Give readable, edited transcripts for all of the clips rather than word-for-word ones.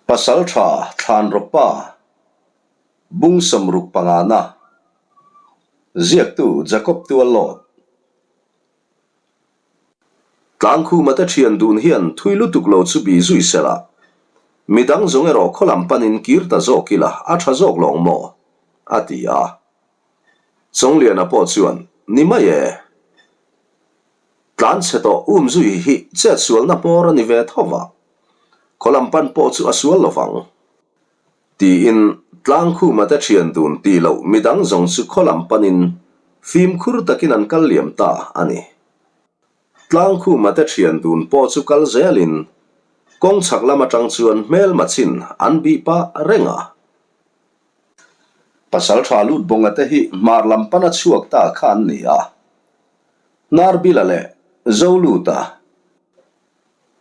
Pasalṭha Thlanrawpa Bung 65 na Ziaktu Jacob Tuallawt Tlangkhuma te ṭhian dun hian thui lutuk lo chu bih zui se la, midang zawng erawh khaw lam panin kir ta zawk ila a ṭha zawk lawng maw? a ti a. Chawngliana pawh chuan, Ni mai e. Tlan chhe tawh um zui hi chet sualna hmawr a ni ve tho va, khaw lam pan pawh chu a sual lo vang. Tiin Tlangkhuma te thian dun tih loh midang zawng chu khaw lam panin fimkhur takin an kal liam ta a ni. Tlangkhuma te thian dun pawh chu kal zelin kawng chhak lam atang chuan hmelma chin an bih pah reng a. Pasaltha Lutbawnga te hi hmar lam pana chhuak ta kha an ni a. Hnarbila leh Zoluta,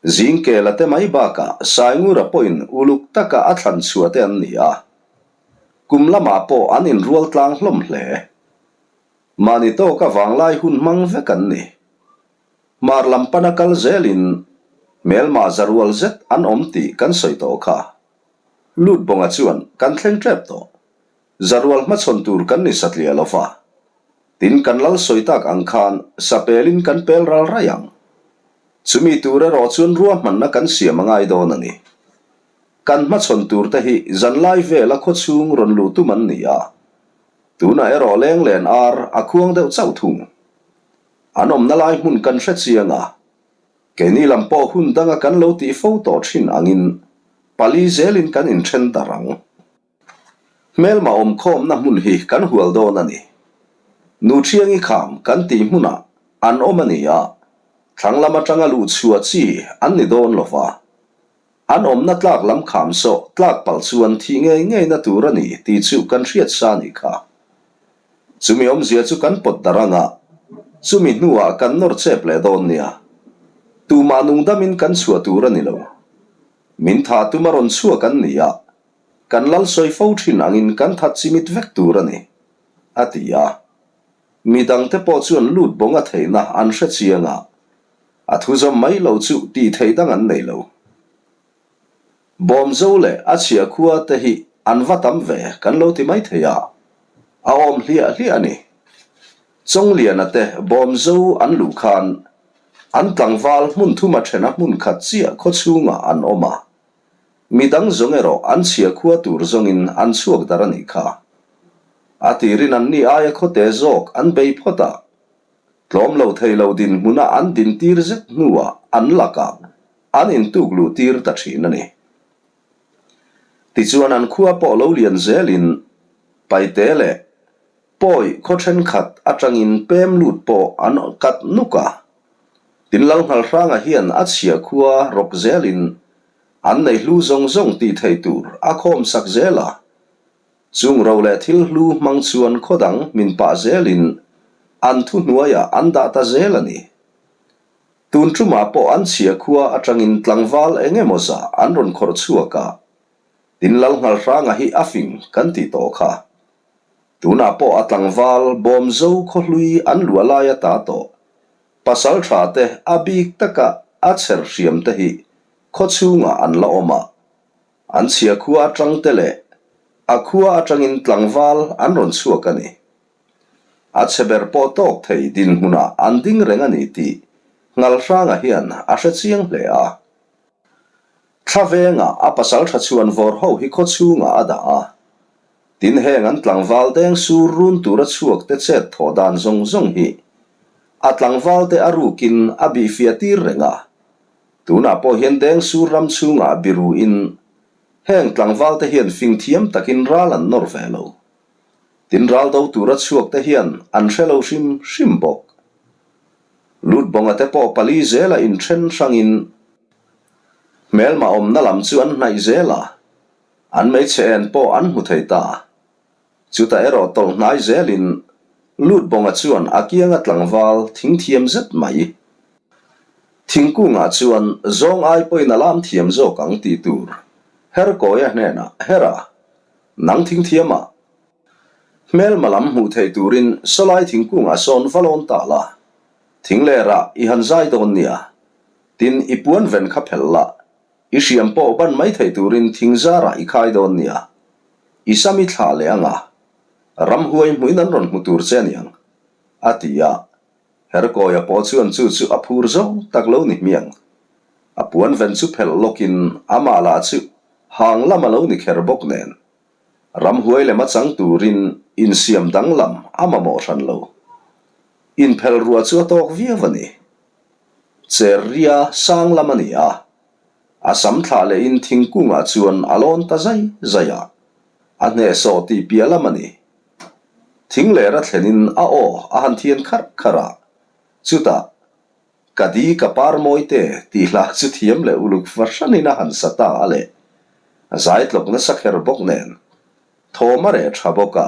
Zingkela te mai bakah Saingura pawhin uluk taka a thlan chhuah te an ni a. Kum lamah pawh an inrual tlang hlawm hle. Mahni tawka vanglai hun hmang vek an ni. Hmar lam pana kal zelin hmelma zarual zet an awm tih kan sawi tawh kha. Lutbawnga chuan kan thleng tep tawh. Zarual hmachhawn tur kan ni satliah lo va. Tin, kan lal sawi tak ang khan sapelin kan pel ral raih ang. Chumi tur erawh chuan ruahmanna kan siam a ngai dawn a ni. Kan hmachhawn tur te hi zanlai vela khawchhung rawn luh tum an ni a. Tunah erawh lenglen ar a khuang deuh chauh thung. An awmna lai hmun kan hre chiang a. Keini lam pawh hun danga kan lo tih fo tawh thin angin pali zelin kan inthen darh ang. Hmelma awmkhawmna hmun hi kan hual dawn a ni. Nu Thiangi kham kan tih hmunah an awm a ni a, thlang lam atanga luh chhuah chi an ni dawn lo va. An awmna tlak lam kham sawh tlak palh chuan thih ngei ngeina tur a ni tih chu kan hriat sa a nih kha. Chumi awmzia chu kan pawt darh ang a, chumi hnuah kan nawr chep leh dawn nia. Tumah nungdamin kan chhuah tur a ni lo. Min tha tum a rawn chhuak an ni a, kan lal sawi fo thin angin kan that chimit vek tur a ni, a ti a. Mi dangte pawh chuan lut bawng a theihna an hre chiang a, a thu zawm mai lo chu tih theih dang an nei lo. Bawmzo leh a chhia khua te hi an va tam ve kan lo ti mai thei a, a awm hliah hliah a ni. Chawngliana te Bawmzo an luh khan an tlangval hmun thuma thena hmun khat chiah khaw chhungah an awm a, Mi dang zawng erawh an chhia khua tur zawngin an chhuak dar a nih kha. A tirin an ni aia khawte zawk an bei phawt a, tlawm lo thei lo dinhmuna an dintir zet hnuah an lakah an intuk luh tir ta thin a ni. Tichuan an khua pawh lo lian zelin Paite leh Pawi khaw thenkhat atangin pem lut pawh an kat nuk a. Tin Lalnghalhranga hian a chhia khua rawk zelin an nei hlu zawng zawng tih theih tur a khawm sak zel a. Chung ro leh thil hlu hmang chuan khaw dang min pah zelin an thuhnuaiah an dah ta zel a ni. Tun tumah pawh an chhia khua atangin tlangval eng emaw zah an rawn khawrh chhuak a. Tin Lalnghalhranga hi a fing kan tih tawh kha. Tunah pawh a tlangval Bawmzo khawhlui an luah lai a ta tawh. Pasal tha te a bik taka a chher hriam te hi khaw chhungah an la awm a. An chhia khua atang te leh a khua atangin tlangval an rawn chhuak a ni. A chhe ber pawh tawk thei dinhmunah an ding reng a ni tih Ngalhranga hian a hre chiang hle a. Thla vengah a pasal tha chhuan vawr ho hi khaw chhungah a dah a. Tin heng an tlangval deng sur run tura chhuak te chet thawh dan zawng zawng hi a tlangval te a rukin a bihfiah tir reng a. Tunah pawh hian deng sur ram chhungah biru in heng tlangval te hian fing thiam takin ral an nawr ve lo. Tin ral do tura chhuak te hian an hre lo hrim hrim bawk. Lutbawnga te pawh pali zela inthen hrangin hmelma awmna lam chu an hnaih zel a. An hmeichhe en pawh an hmu thei ta. Chutah erawh tawlh hnai zelin Lutbawnga chuan a kianga tlangval thing thiam zet mai. Thingkungah chuan zawng ai pawhin a lam thiam zawk ang tih tur Herkawia hnenah, Hera, nang thing thiamah hmelma lam hmuh theih turin sawlai thingkungah sawn va lawn ta la, thing lerah i han zai dawn nia, tin i puan ven kha phelh la. I hriam pawh ban mai theih turin thing zarah i khai dawn nia. I sam i thlah leh ang a, ramhuai hmuin an rawn hmu tur che aniang, a ti a. Herkawia pawh chuan chu chu a phur zawng tak lo ni hmiang. A puan ven chu phelh lawkin amah lah chu hang lam a lo ni kher bawk nen. Ramhuai lema chang turin insiam danglam a mamawh hran lo. Inphelh ruah chu a tawk viau a ni. Cher ria sang lam a ni a, a sam thlah lehin thingkungah chuan a lawn ta zai zai a, a hnehsawh tih piah lam a ni. Thing lera thlenin a aw a han thian kharh kharh a, chutah, Ka di ka par mawi te tih hla chu thiam leh uluk fahranin a han sa ta a leh. A zai tlawk nasa kher bawk nen. Thawm a reh tha bawk a,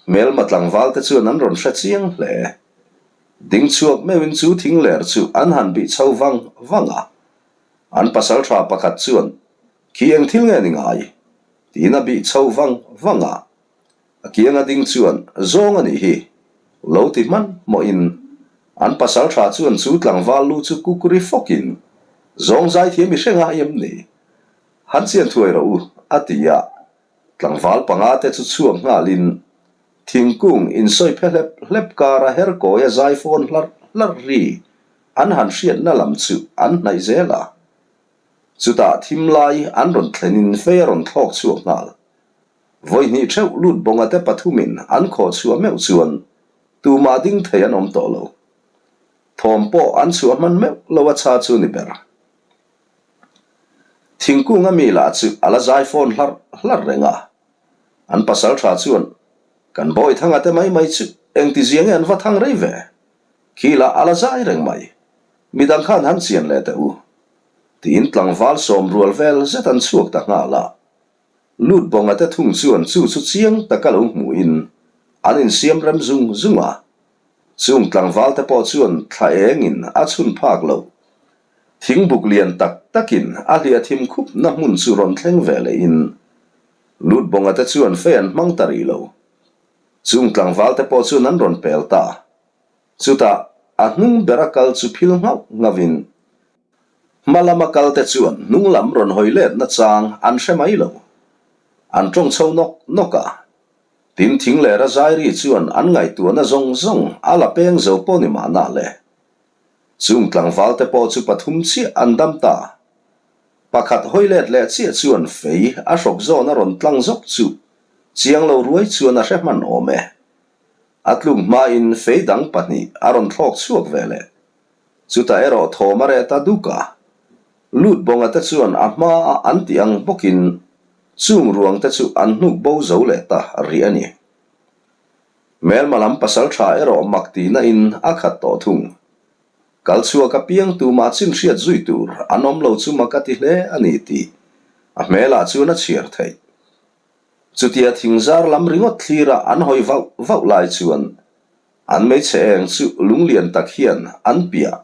hmelma tlangval te chuan an rawn hre chiang hle. Ding chhuak meuhin chu thing ler chu an han bih chho vang vang a. An pasal tha pakhat chuan, Khi eng thil nge ni ngai? tiin a bih chho vang vang a. A kianga ding chuan zawng a nih hi, lo ti hman hmawhin an pasal tha chuan chu tlangval lu chu kukri fawkin zawng zaithiam i hre ngai em ni? Han chian thuai rawh u, a ti a. Tlangval panga te chu chhuak nghalin thingkung insawi phe hlep hlep kara herkawia zai fawn hlarh hlarh ri an han hriatna lam chu an hnaih zel a. Chutah thim lai an rawn thlenin fei a rawn thlawk chhuak nghal. Vawi hnih theuh lut bawnga te pathumin an khawh chhuah meuh chuan tumah ding thei an awm tawh lo. Thawm pawh an chhuah hman meuh lo a cha chu ni ber. Thingkung a mi lah chu a la zai fawn hlarh hlarh reng a. An pasal tha chuan, Kan Bawithanga te mai mai chu engtizia nge an va thang rei ve? Khi lah a la zai reng mai. Midang khan han chian leh teh u. Tiin tlangval sawm rual vel zet an chhuak ta nghal a. Lut bawnga te thung chuan chu chu chiang taka lo hmuhin an insiam rem zung zung a. Chung tlangval te pawh chuan thla engin a chhun phak lo. Thingbuk lian tak takin a hliah thim khupna hmun chu rawn thleng ve lehin Lut bawnga te chuan fei an hmang ta rih lo. Chung tlangval te pawh chuan an rawn pel ta. Chutah a hnung bera kal chu phil nghauh nghauhin Hma lama kalte chuan hnung lam rawn hawi letna chang an hre mai lo. An tawng chho nawk nawk a. Tin thing leh razairi chuan an ngaihtuahna zawng zawng a la peng zo pawh ni mahna le. Chung tlangvalte pawh chu pathum chiah an dam ta. Pakhat hawi let leh chiah chuan fei a hrawk zawn a rawn tlang zawk chu chiang lo ruai chuan a hre hman awm e. A tluk hmain fei dang pahnih a rawn thlawk chhuak ve leh. Chutah erawh thawm a reh ta duk a. Lut bawnga te chuan a hmaa an tih ang bawkin chung ruang te chu an hnuk bo zo leh ta rih a ni. Hmelma lam pasal tha erawh mak tihna in a khat tawh thung. Kal chhuak apiang tumah chin hriat zui tur an awm lo chu mak a ti hle a ni tih a hmelah chuan a chhiar theih. Chutia thingzar lam ringawt thlira an hawi vauh vauh lai chuan An hmeichhe eng chu lunglian tak hian an piah.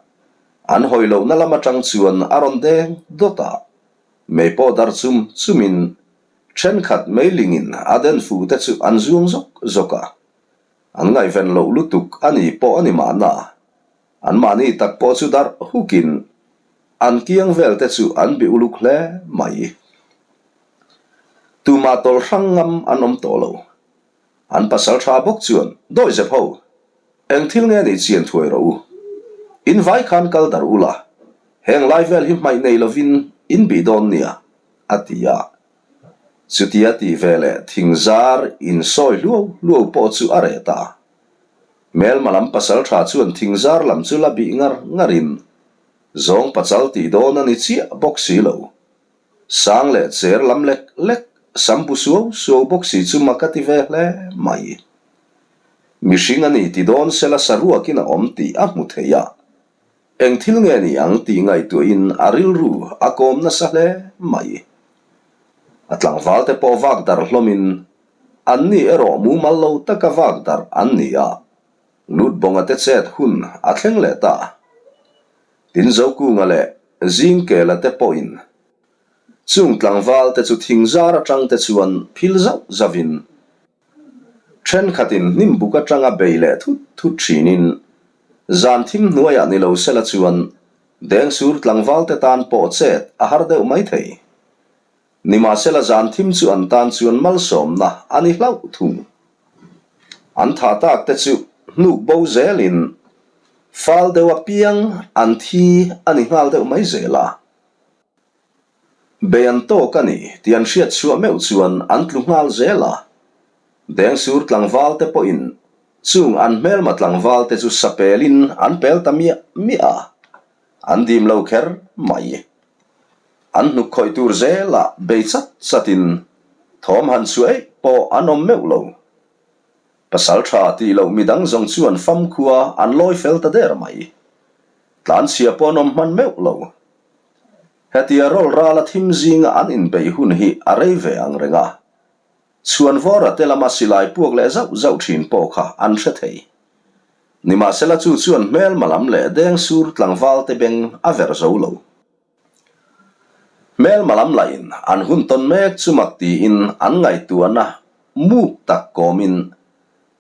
An hawi lohna lam atang chuan a rawn deng dawt a. Mei pawh dar chum chumin thenkhat meilingin a den fu te chu an zuang zawk zawk a. An ngaihven loh lutuk a ni pawh a ni mahna. Anmahni tak pawh chu darh hukin an kiang vel te chu an bih uluk hle mai. Tumah tawlh hrang ngam an awm tawh lo. An pasal tha bawk chuan, Dawi zep ho, eng thil nge nih chian thuai rawh u. In vai khan kal darh ula, heng lai vel hi hmaih nei lovin in bih dawn nia, a ti a. Chutia tih veleh thing zar in sawi hluau hluau pawh chu a reh ta. Hmelma lam pasal tha chuan thing zar lam chu la bih ngar ngarin, Zawng pachal tih dawn a ni chiah bawk si lo. Sang leh cher lam lek lek, sam bu suau suau bawk si chu mak a ti ve hle mai. Mihring a ni ti dawn sela saruakin a awm tih a hmu thei a. Eng thil nge ni ang tih ngaihtuahin a rilru a kawm nasa hle mai. A tlangval te pawh vak darh hlawmin an ni erawh mumal lo taka vak darh an ni a, Lutbawnga te chet hun a thleng leh ta. Tin Zokunga leh Zingkela te pawhin chung tlangval te chu thingzar atang te chuan phil zauh zauhin thenkhatin hnim buk atanga bei leh thut thut thinin zan thim hnuaiah ni lo sela chuan. Dengsur tlangvalte tan pawh chet a har deuh mai thei. Nimahsela zan thim chu an tan chuan malsawmna a ni hlauh thung. An thah tak te chu hnuk bo zelin fal deuh apiang an thi a ni nghal deuh mai zel a. Bei an tawk a ni tih an hriat chhuah meuh chuan an tlu nghal zel a. Dengsur tlangval te pawhin chung an hmelma tlangval te chu sapelin an pel ta miah miah a, an dim lo kher mai. An hnuk khawih tur zelah bei chat chatin thawm han chhuah eih pawh an awm meuh lo. Pasal tha tih loh midang zawng chuan famkhua an lawi fel ta der mai. Tlanchhia pawh an awm hman meuh lo. Hetia rawl rala thim zinga an inbeih hun hi a rei ve ang reng a, Chhuanvawra te lama silai puak leh zauh zauh thin pawh kha an hre thei. Nimahsela chu chuan hmelma lam leh dengsur tlangval te beng a ver zo lo. Hmelma lam lahin an hun tawn mek chu mak tiin an ngaihtuahna muk tak kawmin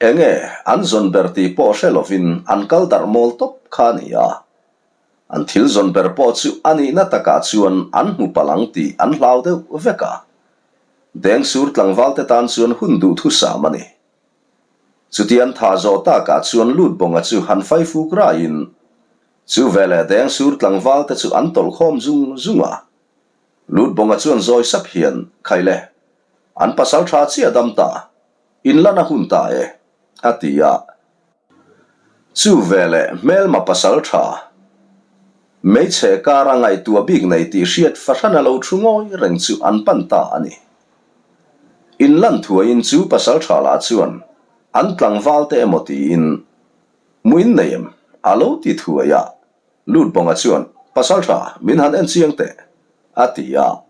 enge an zawn ber tih pawh hre lovin an kal darh mawl tawp kha a ni a. An thil zawn ber pawh chu a nihna takah chuan an hmu palh ang tih an hlau deuh vek a. Dengsur tlangvalte tan chuan hun duhthusam a ni. Chuti an thah zawh takah chuan Lutbawnga chu han faifuk raiin chu veleh Dengsur tlangvalte chu an tawlhkhawm zung zung a. Lutbawnga chuan zawi sap hian, Khaile, an pasal tha chiah dam ta, inlan a hun ta e, a ti a. Chu veleh hmelma pasal tha, hmeichhe kara ngaihtuah bik nei tih hriat fahran a lo thu ngawi reng chu an pan ta a ni. Inlan thuaiin chu pasal tha lah chuan an tlangval te emaw tiin Muin nei em? a lo ti thuai a, Lutbawnga chuan Pasal tha min han en chiang teh a ti a,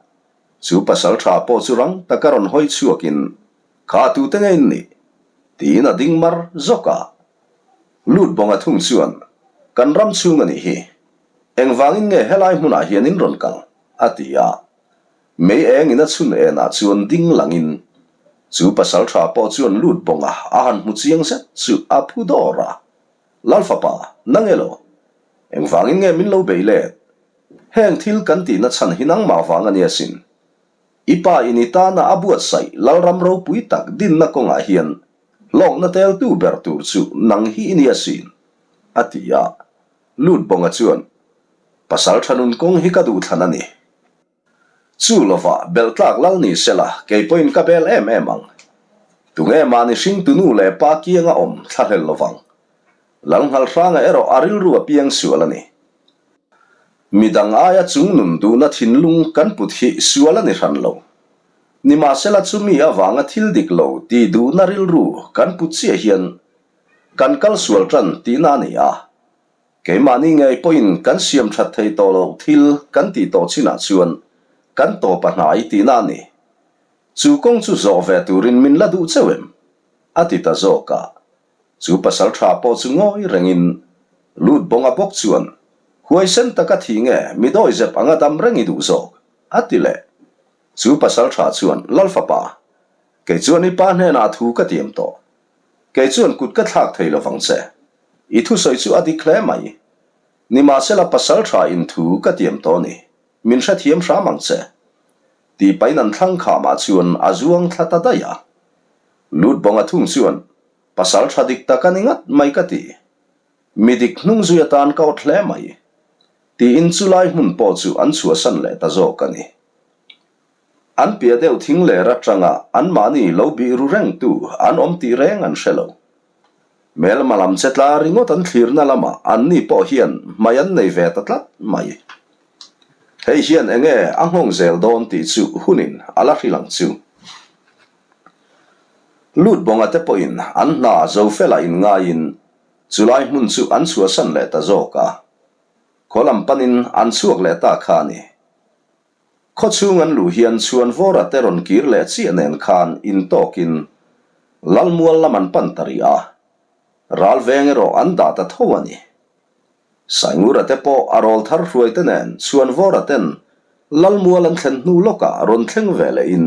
chu pasal tha pawh chu rang taka rawn hawi chhuakin Kha tute nge in nih? tiin a ding mar zawk a. Lut bawnga thung chuan, Kan ram chhung a nih hi. Engvangin nge helai hmunah hian in rawn kal? a ti a. Mei eng in a chhun enah chuan ding langin, chu pasal tha pawh chuan lut bawnga a han hmu chiang zet chu a phu dawr a. Lalfapa, nang elaw? Engvangin nge min lo bei let? Heng thil kan tihna chhan hi nangmah vang a nia sin. I pa in i tana a buatsaih Lalram ropui tak dinna kawngah hian hlawkna teltu ber tur chu nang hi i ni asin, a ti a. Lutbawnga chuan, Pasal tha nun kawng hi ka duhthlan a ni. Chu lovah belhtlak lal ni sela kei pawhin ka bel em em ang. Tunge mahni hringtu nu leh pa kianga awm thlahlel lovang. Lalnghalhranga erawh a rilru a piang sual a ni. Midang aia chungnun duhna thinlung kan put hi sual a ni hran lo. Nimahsela chumi avanga thil dik lo tih duhna rilru kan put chiah hian kan kal sual tan tihna a ni a. Keimahni ngei pawhin kan siam that thei tawh loh thil kan tih tawh chinah chuan kan tawp a hnai tihna a ni. Chu kawng chu zawh ve turin min la duh cheu em? a ti ta zawk a. Chu pasal tha pawh chu ngawi rengin lut bawnga bawk chuan, Huaisen taka thi nge mi dawizep anga dam reng i duh zawk? a ti leh. Chu pasal tha chuan, Lal fapa, kei chuan i pa hnenah thu ka tiam tawh. Kei chuan kut ka thlak thei lovang che. I thusawi chu a dik hle mai. Nimahsela pasal tha in thu ka tiam tawh ni. Min hrethiam hram ang che. Tih pahin an thlang khamah chuan a zuang thla ta daih a. Lut bawnga thung chuan, Pasal tha dik tak a ni ngat mai ka ti. Mi dik hnung zui atan ka awt hle mai. Tiin chu lai hmun pawh chu an chhuahsan leh ta zawk a ni. An piah deuh thing ler atanga anmahni lo bih ru rengtu an awm tih reng an hre lo. Hmelma lam che tla ringawt an thlirna lamah anni pawh hian hmai an nei ve ta tlat mai. Hei hian enge a nghawng zel dawn tih chu hunin a la hrilh ang chu. Lut bawnga te pawhin an hna zo fela inngaiin chulai hmun chu an chhuahsan leh ta zawk a. Khaw lam panin an chhuak leh ta kha a ni. Khaw chhung an luh hian Chhuanvawra te rawn kir leh chiah nen khan intawkin Lalmual lam an pan ta rih a, ral veng erawh an dah ta tho a ni. Saingura te pawh a rawl thar hruai te nen Chhuanvawra ten Lalmual an thlen hnu lawkah rawn thleng ve lehin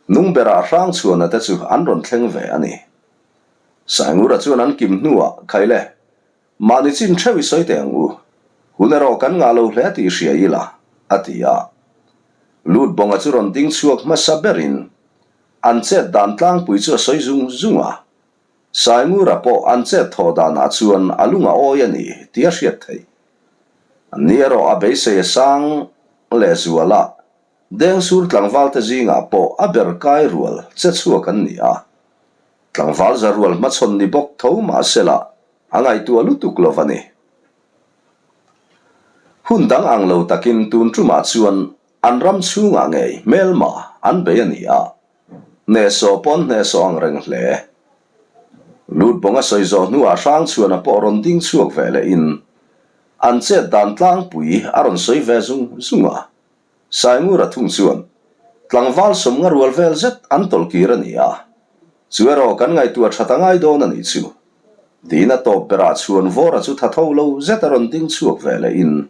Nungberah Hrangchhuana te chu an rawn thleng ve a ni. Saingura chuan an kim hnuah, Khaile, Mahni chin theuh i sawi teh ang u. Hun erawh kan ngah lo hle tih hria ila, a ti a. Lutbawnga chu rawn ding chhuak hmasa berin an chet dan tlangpui chu a sawi zung zung a. Saingura pawh an chet thawh danah chuan a lung a awi a ni tih a hriat theih. Ni erawh a beisei a sang lehzual a, Dengsur tlangvalte zingah pawh a ber kai rual che chhuak an ni a. Tlangval za rual hmachhawn ni bawk tho mahsela a ngaihtuah lutuk lo a ni. Hun dang ang lo takin tun tumah chuan an ram chhungah ngei hmelma an bei a ni a, hnehsawh pawn hnehsawh ang reng hle. Lutbawnga sawi zawh hnuah Hrangchhuana pawh rawn ding chhuak ve lehin an chet dan tlangpui a rawn sawi ve zung zung a. Saingura thung chuan tlangval sawmnga rual vel zet an tawlh kir a ni a, chu erawh kan ngaihtuah that a ngai dawn a nih chu. Tiin a tawp berah chhuan Vawra chu tha tho lo zet a rawn ding chhuak ve leh in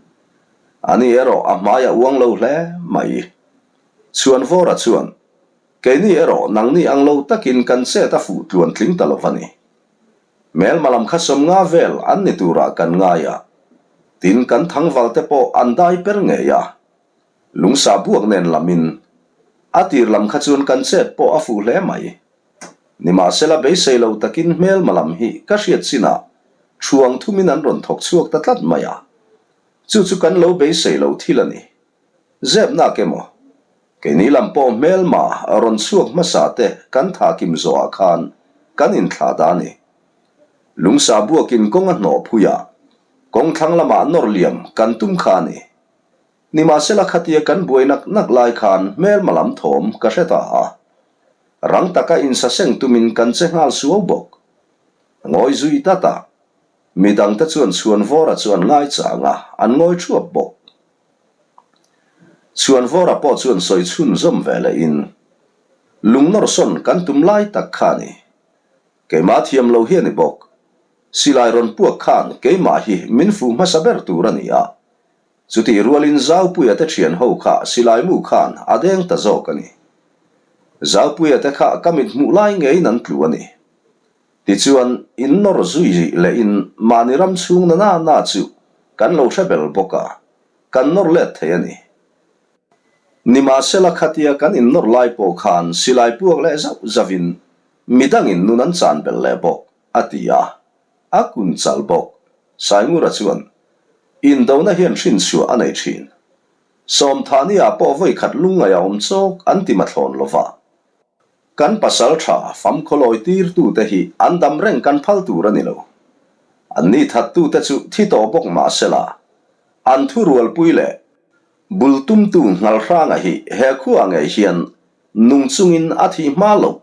ani erawh a hmai a uang lo hle mai. Chhuan Vawra chuan, Keini erawh nangni ang lo takin kan chet a fuh tluan tling ta lo va ni. Hmelma lam kha 50 vel an ni turah kan ngai a, tin kan thangval te pawh an dai per ngei a, lungsa buak nen lamin a tir lam kha chuan kan chet pawh a fuh hle mai. Nimahsela beisei lo takin hmelma lam hi ka hriat chinah thuang thumin an rawn thawk chhuak ta tlat mai a, chu chu kan lo beisei lo thil a ni. Zep nak emaw? Keini lam pawh hmelma rawn chhuak hmasa te kan tha kim zawhah khan kan inthlah dah a ni. Lungsa buakin kawng a hnawh phui a, kawng thlang lamah nawr liam kan tum kha a ni. Nimahsela khatia kan buai nak nak lai khan hmelma lam thawm ka hre ta a. Rang taka insaseng tumin kan che nghal suau bawk. Ngawi zui dat a, midangte chuan chhuanvawra chu an ngaichang a, an ngawi thuap bawk. Chhuanvawra pawh chuan sawi chhunzawm ve leh in, Lungnawrsawn kan tum lai tak kha a ni. Keimah thiam lo hi a ni bawk. Silai rawn puak khan keimah hi min fuh hmasa ber tur a ni a. Chutih rualin Zaupuia te thian ho kha silai mu khan a deng ta zawk a ni. Zaupuia te kha ka mit hmuh lai ngeiin an tlu a ni. Tichuan, in nawr zui lehin mahni ram chhung na na na chu kan lo hre bel bawk a, kan nawr let thei a ni. Nimahsela khatia kan innawr lai pawh khan silai puak leh zauh zauhin midangin nun an chan bel leh bawk, a ti a. A kun chal bawk. Saingura chuan, Indona hian hrinchhuah a nei thin. Sawmthani-ah pawh vawikhat lungngaih a awm chawk an ti mathlawn lova. Kan pasal tha famkhawlawi tirtute hi an dam reng kan phal tur a ni lo. Anni thattute chu thi tawh bawk mah sela, an thurualpui leh bul tumtu Nghalhranga hi he khuaah ngei hian nung chungin a thih hma loh,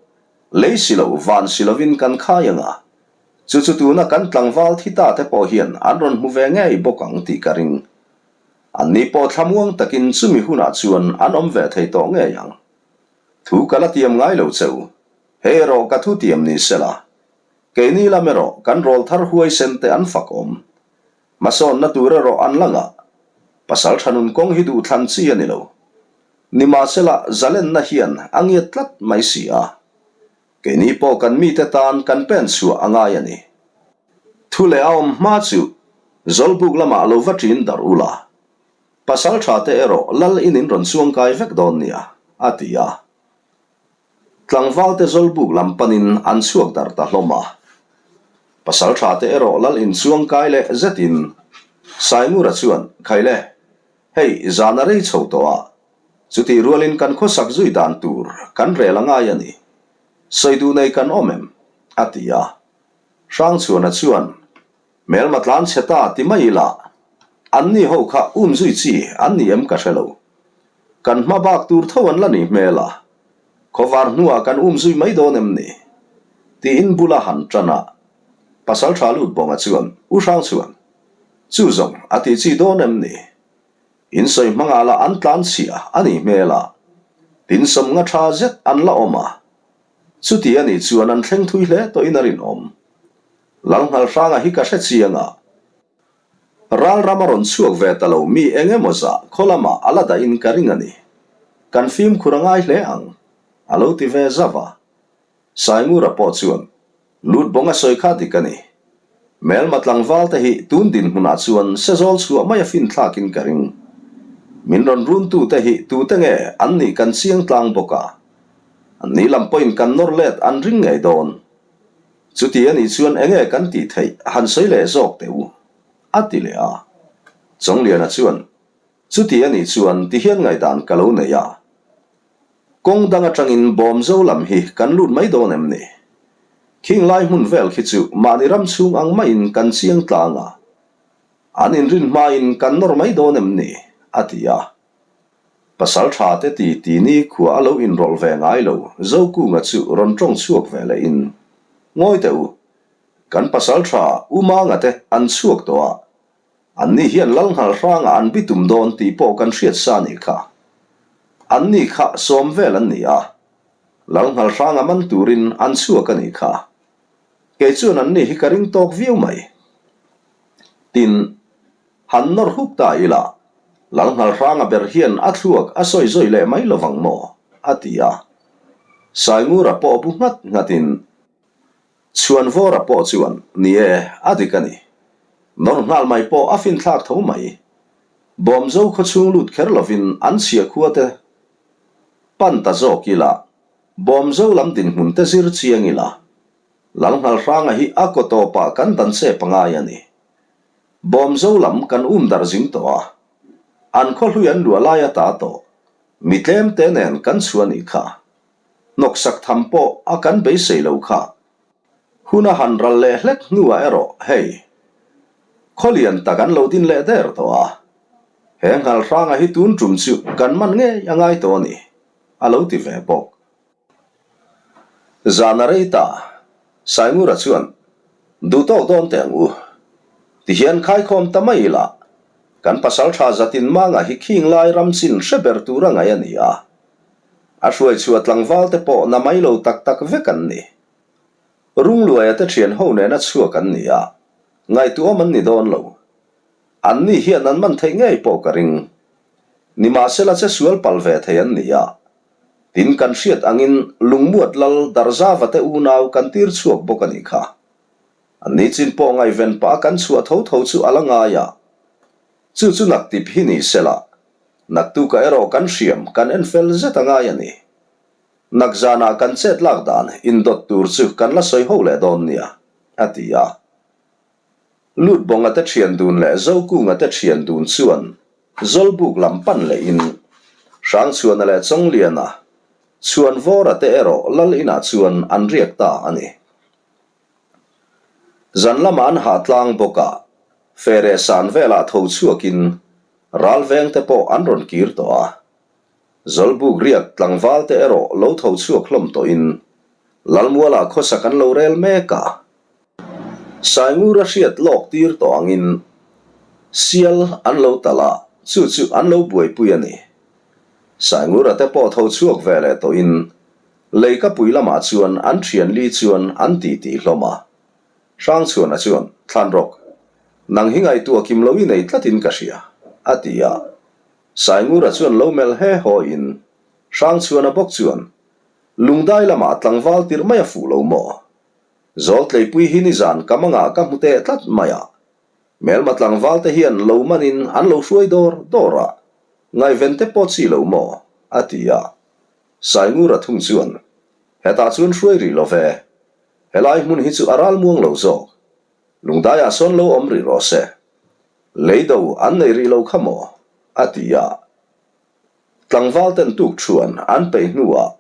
lei si lo van si lovin kan khai ang a, chu chu tuna kan tlangval thi ta te pawh hian an rawn hmu ve ngei bawk ang tih ka ring. Anni pawh thlamuang takin chumi hunah chuan an awm ve thei tawh ngei ang. Thu ka la tiam ngai lo che u. Hei erawh ka thu tiam ni sela. Keini lam erawh kan rawl thar huaisen te an fak awm. Hmasawnna tur erawh an la ngah. Pasal tha nun kawng hi duh thlan chi a ni lo. Nimahsela zalenna hian a ngiat tlat mai si a. Keini pawh kan mite tan kan pen chhuah a ngai a ni. Thu leh a awm hma chu Zawlbuk lamah lo va ṭin darh ula. Pasal tha te erawh lal in in rawn chuang kai vek dawn nia, a ti a. Tlangval te Zawlbuk lam panin an chhuak darh ta hlawm a. Pasal tha te erawh lal in chuang kai leh zetin Saingura chuan, Khaile, hei zan a rei chho tawh a, chutih rualin kan khawsak zui dan tur kan rel a ngai a ni. Sawi duh nei kan awm em? a ti a. Hrangchhuana chuan, Hmelma tlan chhe ta ti mai ila, an ni ho kha um zui chi an ni em ka hre lo. Kan hma bak tur tho an la ni hmel a, khawvar hnuah kan um zui mai dawn em ni? Tiin bula han tan a, Pasal tha lut bawnga chuan U Hrang chuan, Chu zawng a tih chi dawn em ni? In sawi hmangah lah an tlan chhia a nih hmel a, tin sawmnga tha zet an la awm a, chuti a nih chuan an thleng thui hle tawhin a rinawm. Lalnghalhranga hi ka hre chiang a, ral ram a rawn chhuak ve ta lo mi eng emaw zah khaw lamah a la dahin ka ring a ni. Kan fimkhur a ngai hle ang, a lo ti ve zauh a. Saingura pawh chuan, Lutbawnga sawi kha dik a ni. Hmelma tlangval te hi tun dinhmunah chuan sezawl chhuah mai a finthlakin ka ring. Min rawn runtu te hi tute nge an nih kan chiang tlang bawk a. An ni lam pawhin kan nawr let an ring ngei dawn. Chuti a nih chuan enge kan tih theih han sawi leh zawk teh u, a ti leh a. Chawngliana chuan, Chuti a nih chuan tihian ngaihdan ka lo nei a. Kawng dang atangin Bawmzo lam hi kan lut mai dawn em ni? Khing lai hmun vel khi chu mahni ram chhung ang maiin kan chiang tlang a. An inrin hmain kan nawr mai dawn em ni? a ti a. Pasal tha te ti ti ni khua a lo inrawlh ve ngai lo Zokunga chu rawn tawng chhuak ve lehin, Ngawi teh u, kan pasal tha U Manga te an chhuak tawh a, Anni hian lal nghal hrangah an bitum dawn tih pawh kan hriat sa nih kha. Anni kha sawm vel an ni a, lal nghal hranga man turin an chhuak a nih kha. Kei chuan anni hi ka ring tawk viau mai. Tin, han nawr huk ta ila, lal nghal hranga ber hian a thluak a sawi zawi leh mai lovang maw? a ti a. Saingura pawh bu nghat nghatin Chhuanvawra pawh chuan, Ni e, a dik a ni. Nawr nghal mai pawh a finthlak tho mai. Bawmzo khawchhung lut kher lovin an chhia khua te pan ta zawk ila, Bawmzo lam dinhmun te zir chiang ila, Lalnghalhranga hi a kaw tawpah kan dan che pangai a ni. Bawmzo lam kan um darh zing tawh a, an khaw hlui an luah lai ata tawh, mi tlem te nen kan chhuah nih kha. Hnawksak tham pawh a kan beisei lo kha. Hun a han ral leh hlek hnuah erawh hei, khawlian tak an lo din leh der tawh a. He nghalhranga hi tun tum chu kan man ngei a ngai tawh a ni, a lo ti ve bawk. Zan a rei ta, Saingura chuan, Duhtawk dawn teh ang u. Tihian khaikhawm ta mai ila, kan pasaltha zatin manga hi khing lai ram chin hre ber tur a ngaih a ni a. A hruaichhuah tlangval te pawh na mai lo tak tak vek an ni. Rungluaia te thian ho nena chhuak an ni a, ngaihtuahawm an ni dawn lo. An ni hian an man theih ngei pawh ka ring. Nimahsela che sual palh ve thei an ni a. Tin kan hriat angin Lungmuat lal Darzava te unau kan tir chhuak bawk a nih kha. An ni chin pawh ngaihven pah a kan chhuah tho tho chu a la ngai a. Chu chu naktip hi ni sela, Naktuka erawh kan hriam kan en fel zet a ngai a ni. Nakzanah kan chet lak dan indawt tur chu kan la sawi ho leh dawn nia, a ti a. Lutbawnga te thian dun leh Zokunga te thian dun chuan Zawlbuk lam pan lehin Hrangchhuana leh Chawngliana, Chhuanvawra te erawh Lal inah chuan an riak ta a ni. Zan lamah an hah tlang bawk a, Fere san velah tho chhuakin ral vengte pawh an rawn kir tawh a. Zawlbuk riak tlangval te erawh lo tho chhuak hlawm tawhin Lalmualah khawsak an lo rel mek a. Saingura hriat lawk tir tawh angin sial an lo talh a, chu chu an lo buaipui a ni. Saingura te pawh tho chhuak ve leh tawhin Leikapui lamah chuan an thian li chuan an titi hlawm a. Hrangchhuana chuan, Thlanrawk, nang hi ngaihtuah kim lo i nei tlatin ka hria, a ti a. Saingura chuan lo melh he hawiin, Hrangchhuana bawk chuan, Lungdai lamah tlangval tirh mai a fuh lo maw? Zawltleipui hi nizan ka mangah ka hmu teh tlat mai a. Hmelma tlangval te hian lo manin an lo hruai dawr dawr a, ngaihven te pawh chi lo maw? a ti a. Saingura thung chuan, Hetah chuan hruai rih lo ve. Helai hmun hi chu a ral muang lo zawk. Lungdaiah sawn lo awm rih rawh se. Leido an nei rih lo kha maw? a ti a. Tlangval ten tuk thuan an peih hnuah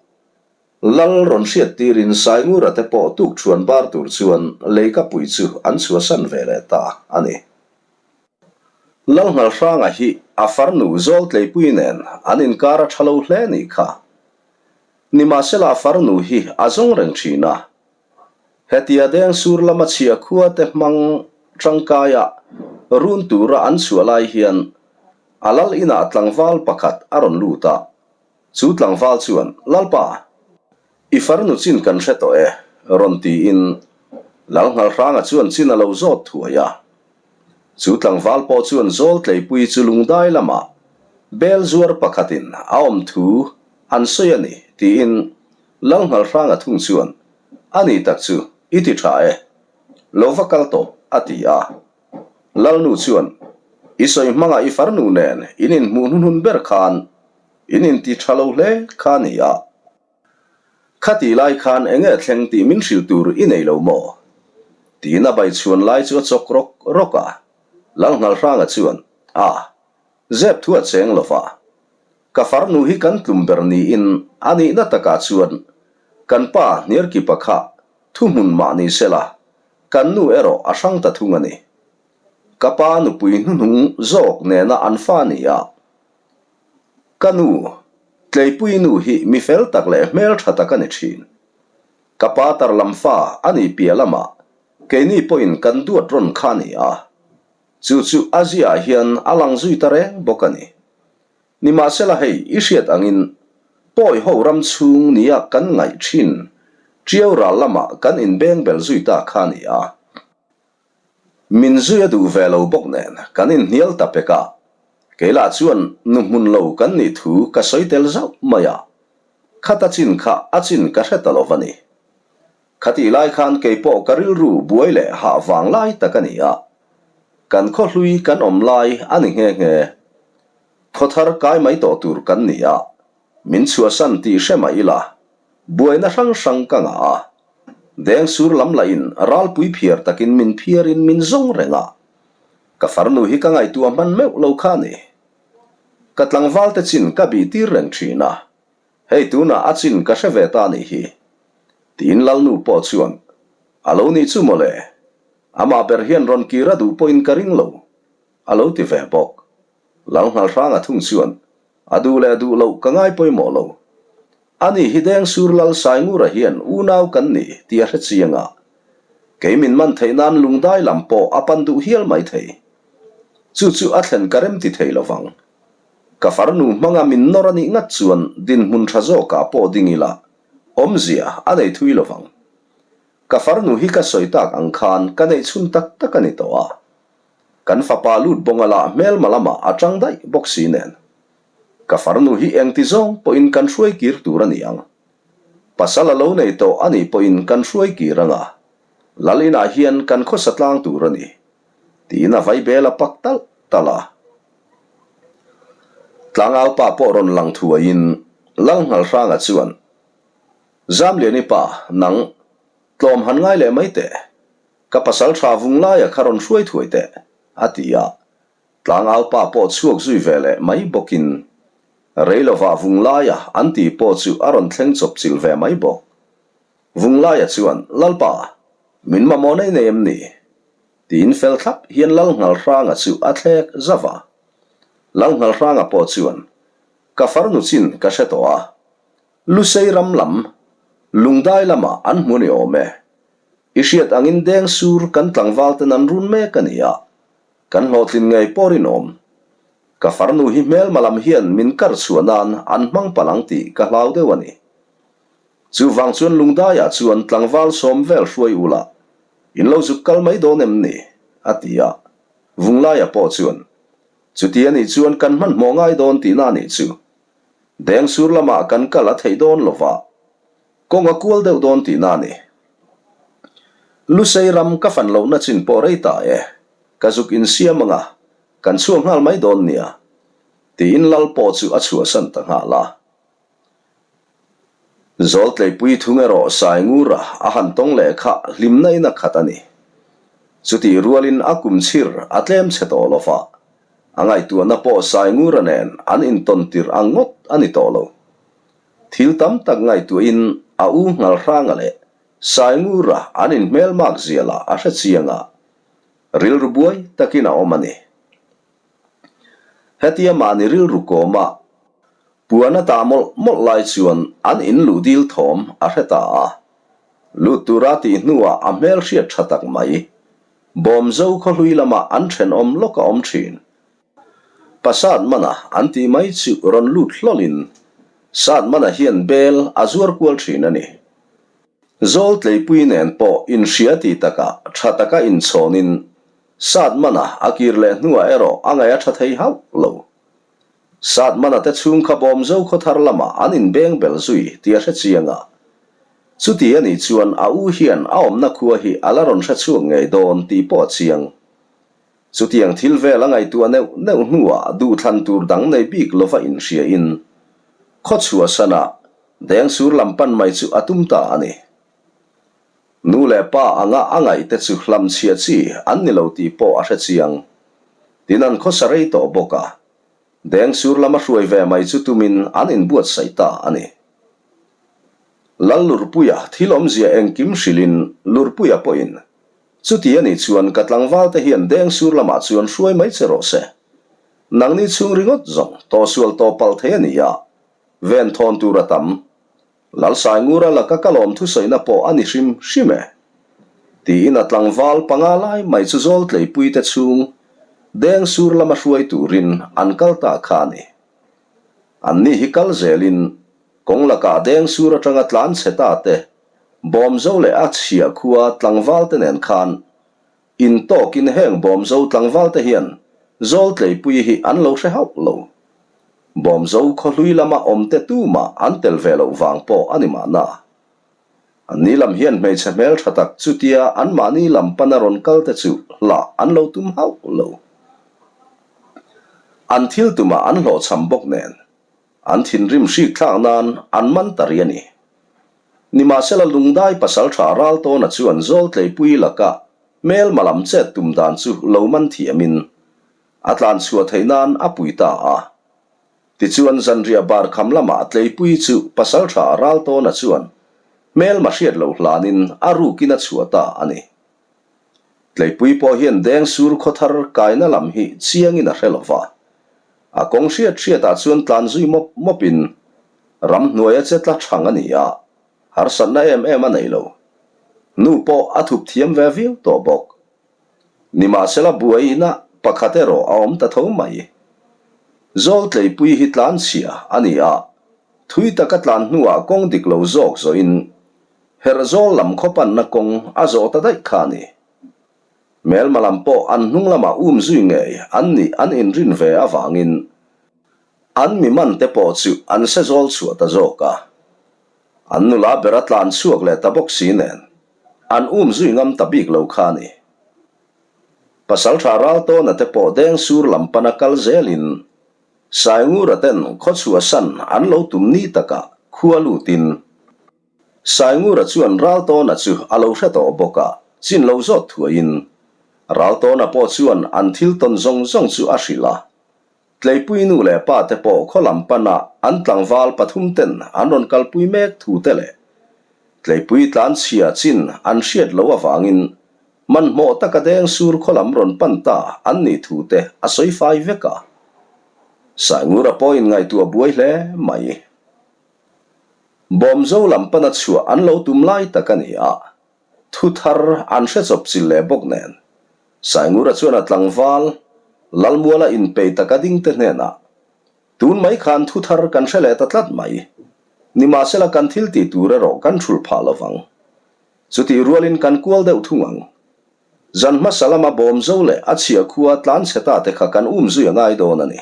Lal rawn hriat tirin Saingura te pawh tuk thuan bar tur chuan leikapui chu an chhuahsan ve leh ta a ni. Lalnghalhranga hi a farnu Zawltleipui nen an inkar a tha lo hle nih kha. Nimahsela a farnu hi a zawng reng thin a. Hetia deng sur lama chhia khua te hmang tangkaia run tura an chhuah lai hian a lal inah tlangval pakhat a rawn lut a. Chu tlangval chuan, Lalpa, i farnu chin kan hre tawh e, rawn tiin Lalnghalhranga chuan chin a lo zawt thuai a. Chu tlangval pawh chuan Zawltleipui chu lungdai lamah bel zuar pakhatin a awm thu an sawi a ni, tiin Lalnghalhranga thung chuan, A ni tak chu, i ti tha e. Lo va kal tawh. a ti a. Lalnu chuan, I sawi hmangah i farnu nen in inhmuh hnuhnun ber khan in inti tha lo hle kha a ni a. Khatih lai khan eng nge thleng tih min hrilh tur i nei lo maw? Tiin a bai chhuan lai chu a chawk rawk rawk a. Lalnghalhranga chuan, A, zep thu a cheng lo va. Ka farnu hi kan tlum ber niin a nihna takah chuan kan pa Hniarkipa kha thuhmun mah ni sela, kan nu erawh a hrang ta thung a ni. Ka pa nupui hnuhnung zawk nena an fa ni a. Ka nu, Tleipui nu hi mi fel tak leh hmeltha tak a ni thin. Ka pa tarlam fa a nih piah lamah keini pawhin kan duat rawn kha a ni a. Chu chu a ziaah hian a lang zui ta reng bawk a ni. Nimahsela hei i hriat angin Pawi ho ram chhung nia kan ngaih thin Tiau ral lamah kan inbeng bel zui ta kha a ni a. Min zui a duh ve lo bawk nen kan inhnial ta pek a, kei lah chuan nu hmun lo kan nih thu ka sawi tel zauh mai a, khata chin kha a chin ka hre ta lo va ni. Khatih lai khan kei pawh ka rilru buai leh hah vang lai tak a ni a, kan khaw hlui kan awm lai a ni nghe nghe. Khaw thar kai mai tawh tur kan ni a, min chhuahsan tih hre mah ila Buaina hrang hrang ka ngah a, deng sur lam lahin ralpui phiar takin min phiarin min zawng reng a, ka farnu hi ka ngaihtuah hman meuh lo kha a ni. Ka tlangvalte chin ka bih tir reng thin a, hei tunah a chin ka hre ve ta a nih hi. Tiin Lalnu pawh chuan, A lo nih chu mawle, amah ber hian rawn kir a duh pawhin ka ring lo, a lo ti ve bawk. Lalnghalhranga thung chuan, A duh leh duh loh ka ngai pawimawh lo. Ani hi Dengsur Lal Saingura hian unau kan ni tih a hre chiang a. Kei min man theih nan lungdai lam pawh a pan duh hial mai thei. Chu chu a thlen ka rem ti thei lo vang. Ka farnu hmanga min nawr a nih ngat chuan dinhmun tha zawkah pawh ding ila awmzia a nei thui lo vang. Ka farnu hi ka sawi tak ang khan ka neih chhun tak tak a ni tawh a. Kan fapa lut bawnga lah hmelma lamah a tang daih bawk si nen. Ka farnu hi engti zawng pawhin kan hruai kir tur a ni ang. Pasal a lo nei tawh a nih pawhin kan hruai kir ang a, Lal inah hian kan khawsa tlang tur a ni, tiin a vaibel a pak talh talh a. Tlangaupa pawh rawn lang thuaiin Lal Nghalhranga chuan, Zamliani pa, nang, tlawm han ngai leh mai teh. Ka pasal tha vung laia kha rawn hruai thuai teh, a ti a. Tlangau pa pawh chhuak zui ve leh mai bawkin rei lovah vung laia an tih pawh chu a rawn thleng chawp chilh ve mai bawk. Vung laia chuan, Lalpa, min mamawh nei nei em ni? Tiin fel thlap hian Lal Nghalhranga chu a thlek zauh a. Lal Nghalhranga pawh chuan, Ka farnu chin ka hre tawh a, Lusei ram lam, Lungdai lamah an hmu ni awm e. I hriat angin deng sur kan tlangval ten an run mek a ni a, kan hlawhtlin ngei pawh rinawm. Ka farnu hi hmelma lam hian min kar chhuah nan an hmang palh ang tih ka hlau deuh a ni. Chuvang chuan Lungdaiah chuan tlangval sawm vel hruai ula, in lo zuk kal mai dawn em ni? a ti a. Vunglaia pawh chuan, Chuti a nih chuan kan hmanhmawh ngai dawn tihna a nih chu. Deng sur lamah kan kal a theih dawn lova, kawng a kual deuh dawn tihna a ni. Lusei ram ka fan lohna chin pawh rei ta e, ka zuk insiam anga kan chhuak nghal mai dawn nia, tiin lal pawh chu a chhuahsan ta nghal a. Zawltleipui thung erawh Saingura a han tawng leh kha hlimna in a khat a ni. Chutih rualin a kum chhir a tlem chhe tawh lova, A ngaihtuahna pawh Saingura nen an intawn tirh ang ngawt a ni tawh lo. Thil tam tak ngaihtuahin a u Nghalhranga leh Saingura an inhmelmak zia lah a hre chiang a, rilru buai takin a awm a ni. Hetia mahni rilru kawma puan a tah mawlh mawlh lai chuan an inluh dil thawm a hre ta a. Lut tura tih hnuah a hmel hriat tha tak mai. Bawmzo khawhlui lamah an thenawm lawk a awm thin. Pa Satmana an tih mai chu rawn lut hlawlin Satmana hian bel a zuar kual thin a ni. Zawl tleipui nen pawh inhria ti takah tha taka inchhawnin Satmana a kir leh hnuah erawh a ngaih a tha thei hauh lo. Satmana te chhung kha Bawmzo khawthar lamah an inbeng bel zui tih a hre chiang a. Chuti a nih chuan a u hian a awmna khua hi a la rawn hre chhuak ngei dawn tih pawh a chiang. Chutiang thil vel a ngaihtuah neuh neuh hnuah duhthlan tur dang nei bik lova inhriain khaw chhuahsana Dengsur lam pan mai chu a tum ta a ni. Nu leh pa anga a ngaihte chu hlamchhia chi an ni lo tih pawh a hre chiang. Tin an khawsa rei tawh bawk a, Dengsur lama hruai ve mai chu tumin an inbuatsaih ta a ni. Lal Lurpuia thil awmzia engkim hrilhin Lurpuia pawhin, Chuti a nih chuan ka tlangvalte hian Dengsur lamah chuan hruai mai che rawh se. Nangni chhung ringawt zawng tawhsual tawh palh thei a ni a, ven thawn tur a tam. Lalsaingura laka ka lawm thusawina pawh a ni hrim hrim e. Tiin a tlangval panga lai mai chu Zawltleipuite chhung Dengsur lama hruai turin an kal ta kha a ni. Anni hi kal zelin kawng lakah Dengsur atanga tlan chhe ta te, Bawmzo leh a chhia khua tlangvalte nen khan Intawkin heng Bawmzo tlangvalte hian Zawltleipuii hi an lo hre hauh lo. Bawmzo khawhlui lama awmte tumah an tel ve loh vang pawh a ni mahna. Anni lam hian hmeichhe hmeltha tak chutia anmahni lam pana rawn kalte chu hlah an lo tum hauh lo. An thil tumah an hlawhchham bawk nen an thinrim hrik thlak nan an man ta ri a ni. Nimahsela Lungdai pasaltha Raltawna chuan Zawltleipuii laka hmelma lam chet tum dan chu lo man thiamin a tlan chhuah theih nan a pui ta a. Tichuan zanriah bar kham lamah Tleipuii chu pasaltha Raltawna chuan hmelma hriat loh hlanin a rukin a chhuah ta a ni. Tleipui pawh hian Dengsur khawthar kaina lam hi chiangin a hre lo va. A kawng hriat hriatah chuan tlan zui mawp mawpin ramhnuaia che tla thang a ni a, harsatna em em a nei lo. Nu pawh a thup thiam ve viau tawh bawk. Nimahsela buaina pakhat erawh a awm ta tho mai. Zawl Tleipui hi tlan chhia a ni a, thui taka tlan hnuah kawng dik lo zawk zawhin Herhzawl lam khaw panna kawng a zawh ta daih kha a ni. Hmelma lam pawh an hnung lamah um zui ngei an nih an inrin ve avangin an mi man te pawh chu an se zawl chhuah ta zawk a. An nula ber a tlan chhuak leh ta bawk si nen an um zui ngam ta bik lo kha a ni. Pasaltha Raltawna te pawh Dengsur lam pana kal zelin Saingura ten khawchhuahsan an lo tum ni takah khua lutin Saingura chuan Raltawna chu a lo hre tawh bawk a, chin lo zawt thuaiin Raltawna pawh chuan an thil tawn zawng zawng chu a hrilh a. Tleipui nu leh pa te pawh khaw lam pana an tlangval pathum ten an rawn kalpui mek thu te leh Tleipui tlanchhia chin an hriat loh avangin hmanhmawh taka Dengsur khaw lam rawn pan ta an nih thu te a sawi fai vek a. Saingura pawhin ngaihtuah buai hle mai. Bawmzo lam pana chhuah an lo tum lai tak a ni a, thu thar an hre chawp chil leh bawk nen. Saingura chuan a tlangval Lalmuala inpei taka dingte hnenah, Tun mai khan thu thar kan hre leh ta tlat mai. Nimahsela kan thil tih tur erawh kan thulh phah lovang. Chutih rualin kan kual deuh thung ang. Zan hmasa lama Bawmzo leh a chhia khua tlanchhe ta te kha kan um zui a ngai dawn a ni.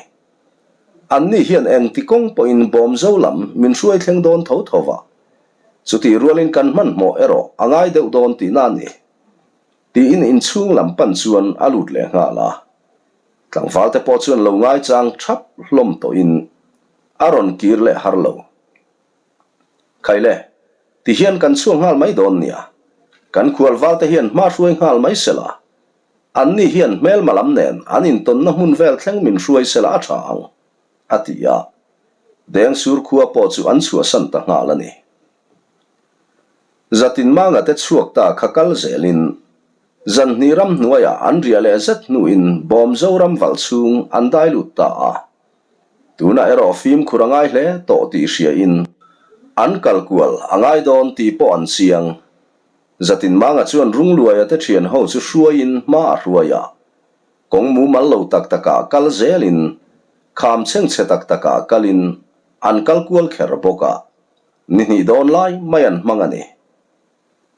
Anni hian engti kawng pawhin Bawmzo lam min hruai thleng dawn tho tho va, chutih rualin kan hmanhmawh erawh a ngai deuh dawn tihna a ni, tiin inchhung lam pan chuan a lut leh nghal a. Tlangval te pawh chuan lo ngaichang thap hlawm tawhin a rawn kir leh har lo. Khaile, ti hian kan chhuak nghal mai dawn nia. Kan khualval te hian hma hruai nghal mai sela. Anni hian hmelma lam nen an intawnna hmun vel thleng min hruai sela a tha ang, a ti a. Dengsur khua pawh chu an chhuahsan ta nghal a ni. Zatinmanga te chhuak ta kha kal zelin zanhnih ramhnuaiah an riah leh zet hnuin Bawmzoram valh chhung an dai lut ta a. Tunah erawh fimkhur a ngai hle tawh tih hriain an kal kual a ngai dawn tih pawh an chiang. Zatinmanga chuan Rungluaia te thian ho chu hruaiin hma a hruai a, kawng mumal lo tak takah kal zelin kham chhengchhe tak takah kalin an kal kual kher bawk a, ni hnih dawn lai mai an hmang a ni.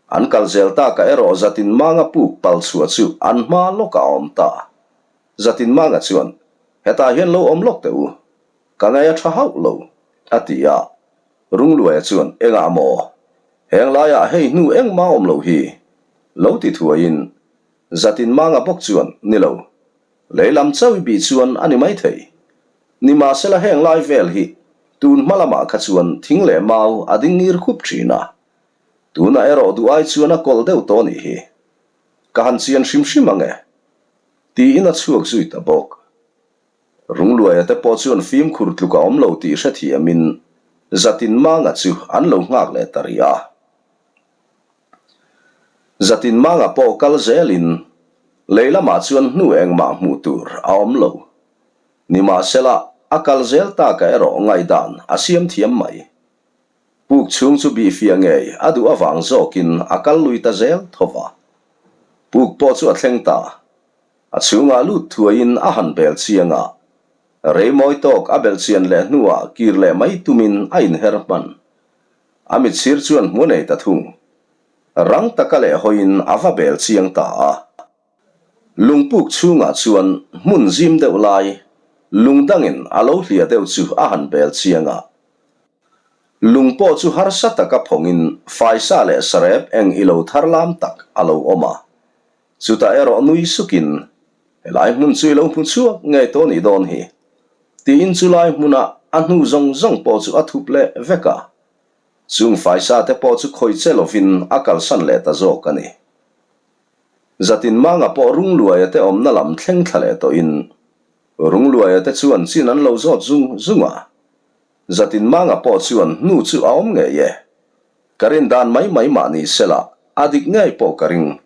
An kal zel takah erawh Zatinmanga puk pal chhuah chu an hma lawkah a awm ta. Zatinmanga chuan, Hetah hian lo awm lawk teh u, ka ngaih a tha hauh lo, a ti a. Rungluaia chuan, Engah maw? Heng laiah hei hnu engmah awm loh hi, lo ti thuaiin Zatinmanga bawk chuan, Ni lo, lei lam chauh i bih chuan a ni maithei. Nimahsela heng lai vel hi tun hma lamah kha chuan thing leh mau a ding ngir khup thin a, tunah erawh duh ai chuan a kawlh deuh tawh nih hi. Ka han chian hrim hrim ang e, tiin a chhuak zui ta bawk. Rungluaia te pawh chuan fimkhur tluk a awm lo tih hrethiamin Zatinmanga chu an lo nghak leh ta rih a. Zatinmanga pawh kal zelin lei lamah chuan hnu engmah hmuh tur a awm lo. Nimahsela, a kal zel taka erawh ngaihdan a siam thiam mai. Puk chhung chu bihfiah ngei a duh avang zawkin a kal lui ta zel tho va. Puk pawh chu a thleng ta. A chhungah lut thuaiin a han bel chiang a, rei mawi tawk a belh chian leh hnuah kir leh mai tumin a inher hman. A mitsir chuan hmu nei ta thung. Rang taka leh hawiin a va bel chiang ta a. Lungpuk chhungah chuan hmun zim deuh lai, lung dangin a lo hliah deuh chu a han bel chiang a. Lung pawh chu harsa taka phawngin faisa leh sarep eng ilo thar lam tak a lo awm a. Chutah erawh nui sukin, Helai hmun chu i lo hmu chhuak ngei tawh nih dawn hi, tiin chulai hmuna a hnu zawng zawng pawh chu a thup leh vek a. Chung faisa te pawh chu khawih che lovin a kalsan leh ta zawk a ni. Zatinmanga pawh Rungluaia te awmna lam thleng thla leh tawhin Rungluaia te chuan chin an lo zawt zung zung a. Zatinmanga pawh chuan hnu chu a awm ngei e. Ka rin dan mai mai mah ni sela, a dik ngei pawh ka ring.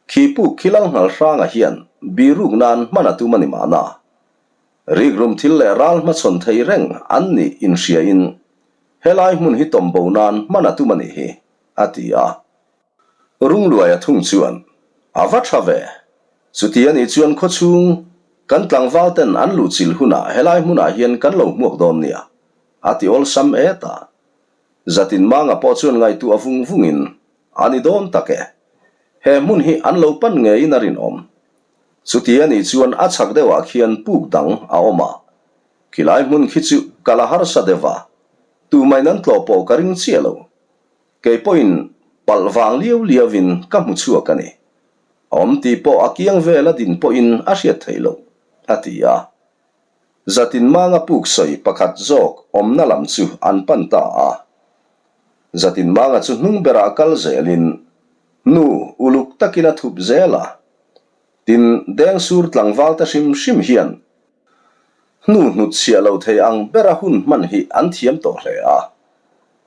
Khi puk khi lal nghal hranga hian biruk nan hman a tum a ni mahna. Rikrum thil leh ral hmachhawn thei reng an nih inhriain helai hmun hi tawmbo nan hman a tum a nih hi, a ti a. Rungluaia thung chuan, A va tha ve. Chuti a nih chuan khawchhung kan tlangval ten an luhchilh hunah helai hmunah hian kan lo hmuak dawn nia, a ti awlsam et a. Zatinmanga pawh chuan ngaihtuah vung vungin, A ni dawn tak e. He hmun hi an lo pan ngeiin a rinawm. Chuti a nih chuan a chhak deuhah khian puk dang a awm a. Khilai hmun khi chu ka la harsa deuh a, tumahin an tlawh pawh ka ring chiah lo. Kei pawhin palh vang liau liauin ka hmu chhuak a ni. Awm tih pawh a kiang vel a din pawhin a hriat theih loh, a ti a. Zatinmanga puk sawi pakhat zawk awmna lam chu an pan ta a. Zatinmanga chu hnung berah kal zelin nu uluk takin a thup zel a. Tin, Dengsur tlangval te hrim hrim hian hnu hnut chhiah lo thei ang bera hun hman hi an thiam tawh hle a.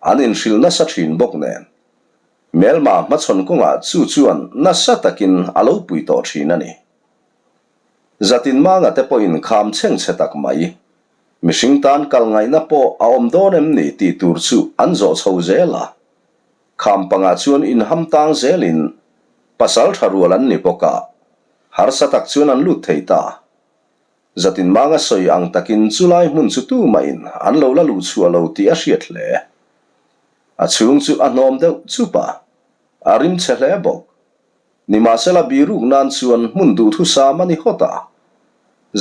An inhrilh nasa thin bawk nen. Hmelma hmachhawn kawngah chu chuan nasa takin a lo pui tawh thin a ni. Zatinmanga te pawhin kham chheng chhe tak mai. Mihring tan kal ngaihna pawh a awm dawn em ni tih tur chu an zawh chho zel a. Kham pangah chuan inham tang zelin pasal tha rual an ni bawk a, harsa tak chuan an lut thei ta. Zatinmanga sawi ang takin chulai hmun chu tumahin an lo la luh chhuah lo tih a hriat hle. A chhung chu a hnawm deuh chup a, a rim chhe hle bawk. Nimahsela biruk nan chuan hmun duhthusam a ni hawt a.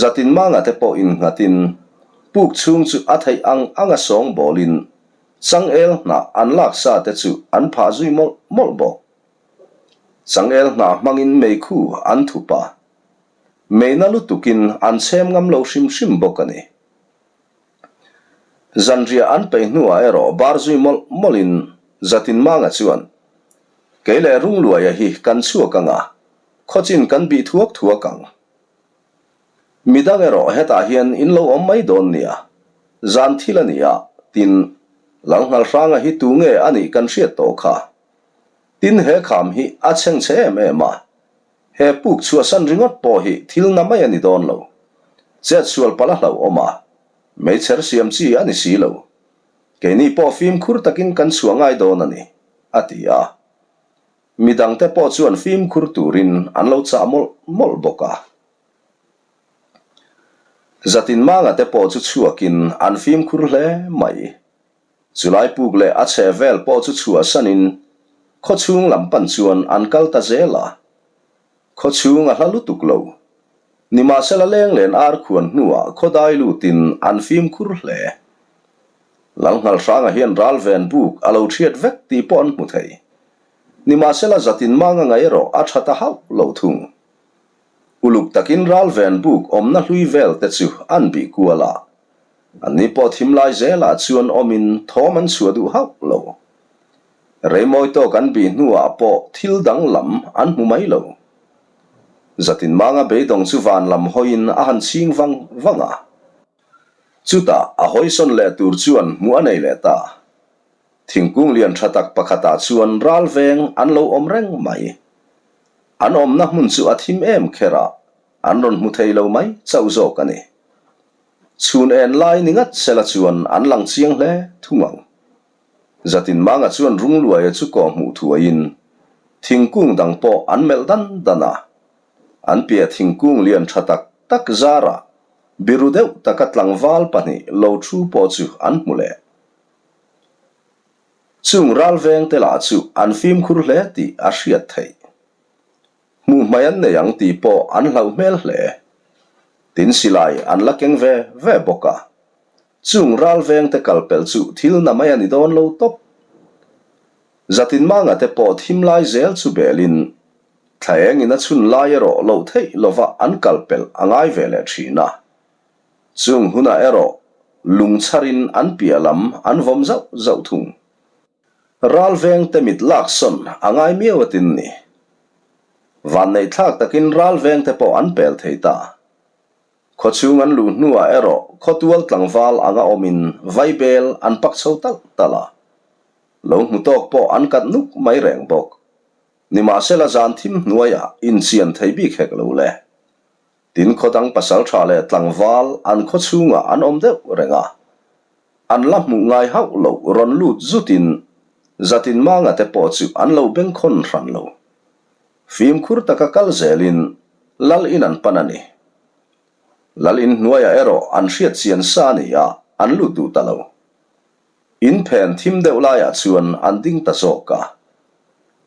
Zatinmanga te pawh innghatin puk chhung chu a theih ang anga sawng bawlin changel hnah an lak sa te chu an phah zui mawlh mawlh bawk. Changel hnah hmangin meikhu an thup a, meina lutukin an chhem ngam lo hrim hrim bawk a ni. Zanriah an peih hnuah erawh bar zui mawlh mawlhin Zatinmanga chuan, Kei leh Rungluaia hi kan chhuak ang a, khawchin kan bih thuak thuak ang. Midang erawh hetah hian in lo awm mai dawn nia, zan thil a ni a, tin, Lalnghalhranga hi tu nge a nih kan hriat tawh kha. Tin, he kham hi a chhengchhe em em a, he puk chhuahsan ringawt pawh hi thil na mai a ni dawn lo. Chetsual palh a hlauhawm a, meichher siam chi a ni si lo. Keini pawh fimkhur takin kan chhuah ngai dawn a ni, a ti a. Midangte pawh chuan fimkhur turin an lo chah mawlh mawlh bawk a. Zatinmanga te pawh chu chhuakin an fimkhur hle mai. Chulai puk leh a chheh vel pawh chu chhuahsanin khawchhung lam pan chuan an kal ta zel a. Khawchhung a hla lutuk lo. Nimahsela leng len ar khuan hnuah khawdai lutin an fimkhur hle. Lalnghalhranga hian ralven buk a lo ṭhiat vek tih pawh an hmu thei. Nimahsela zatin manga ngaih erawh a ṭha ta hauh lo thung. Uluk takin ralven buk awmna hlui vel te chu an bih kual a. Anni pawh thim lai zelah chuan awmin thawm an chhuah duh hauh lo. Reimawi tawk an bih hnuah pawh thil dang lam an hmu mai lo. Zatin manga beidawng chu van lam hawiin a han chhing vang vang a. Chutah a hawisawn leh tur chuan hmuh a nei leh ta. Thingkung lian tha tak pakhatah chuan ral veng an lo awm reng mai. An awmna hmun chu a thim em kher a, an rawn hmu thei lo mai chauh zawk a ni. Chhun en lai ni ngat sela chuan an lang chiang hle thung ang. Zatin Manga chuan Rungluaia chu kawh hmuh thuaiin thingkung dang pawh an melh dan dan a. An piah thingkung lian tha tak tak zarah biru deuh taka tlangval pahnih lo thu pawh chu an hmu leh. Chung ralveng te lah chu an fimkhur hle tih a hriat theih. Hmuh hmai an nei ang tih pawh an hlauh hmel hle. Tin silai an la keng ve ve bawk a. Chung ralveng te kal pelh chu thil na mai a ni dawn lo tawp. Zatin manga te pawh thim lai zel chu belin thla engin a chhun lai erawh loh theih lova an kal pelh a ngai ve leh thin a. Chung hunah erawh lung chharin an piah lam an vawm zauh zauh thung. Ralveng te mit lak sawn a ngai miau atin ni. Vanneih thlak takin ralveng te pawh an pel thei ta. Khawchhung an luh hnuah erawh khawtual tlangval anga awmin vaibel an pak chho talh talh a. Lo hmu tawk pawh an kat nuk mai reng bawk. Nimahsela zan thim hnuaiah inchian thei bik hek lo le. Tin khaw dang pasal tha leh tlangval an khaw chhungah an awm deuh reng a. An la hmuh ngai hauh loh rawn lut zutin zatin manga te pawh chu an lo bengkhawn hran lo. Fimkhur taka kal zelin Lal in an pan a ni. Lal in hnuaiah erawh an hriat chian sa a ni a, an lut duh ta lo. In phen thim deuh laiah chuan an ding ta zawk a.